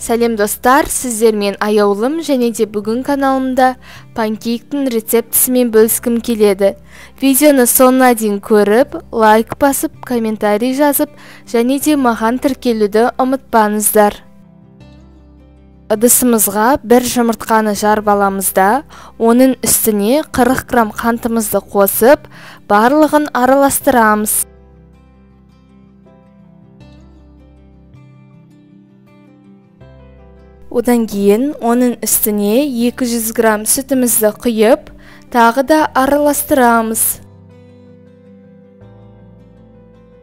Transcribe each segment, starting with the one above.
Сәлем достар, сіздермен Аяулым және де бүгін каналымда панкейктің рецептісімен бөліскім келеді. Видеоны соңына дейін көріп, лайк басып, комментарий жазып және де маған тіркелуді ұмытпаңыздар. Ыдысымызға бір жұмыртқаны жарып аламыз да, оның үстіне 40 грамм қантымызды қосып, барлығын араластырамыз. Одан кейін оның үстіне 200 грамм сүтімізді құйып, тағы да араластырамыз.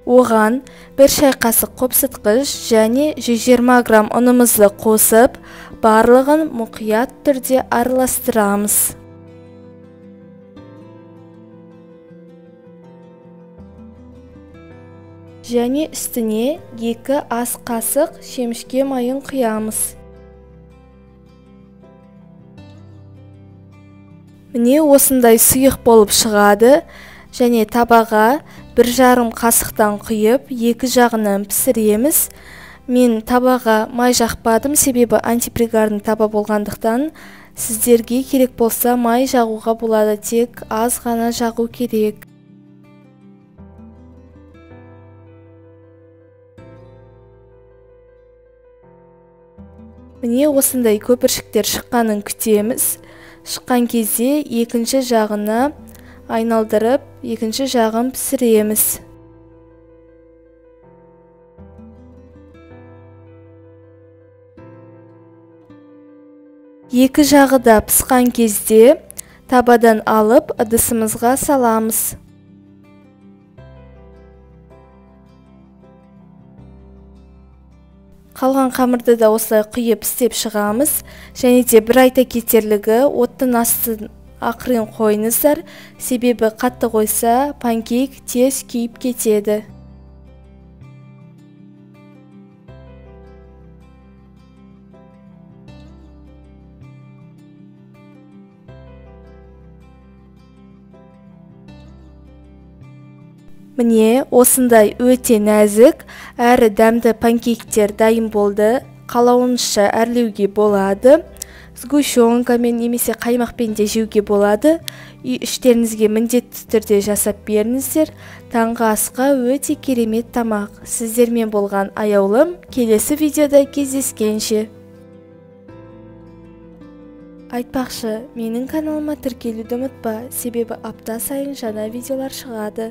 Оған бір шай қасық қопсытқыш және 120 грамм ұнымызды қосып, барлығын мұқият түрде араластырамыз. Және үстіне 2 ас қасық шемішке майын құямыз. Міне осындай сұйық болып шығады, және табаға 1,5 қасықтан құйып, екі жағынан пісіреміз. Мен табаға май жақпадым, себебі антипригарный таба болғандықтан сіздерге керек болса май жағуға болады, тек аз ғана жағу керек. Міне осындай көпіршіктер шыққанын күтеміз. Шыққан кезде екінші жағына айналдырып, екінші жағын пісіреміз. Екі жағы да пысқан кезде табадан алып ыдысымызға саламыз. Қалған қамырды да осылай құйып істеп шығамыз. Және де бір айта кетерлігі, оттың астын ақырын қойыңыздар, себебі қатты қойса панкейк тез күйіп кетеді. Міне осындай өте нәзік әрі дәмді панкейктер дайын болды. Қалауыңызша әрлеуге болады. Сгущенкамен немесе қаймақпен де жеуге болады. Үй іштеріңізге міндетті түрде жасап беріңіздер. Таңғы асқа өте керемет тамақ. Сіздермен болған Аяулым, келесі видеода кездескенше. Айтпақшы, менің каналыма тіркелуді ұмытпа, себебі апта сайын жаңа видеолар шығады.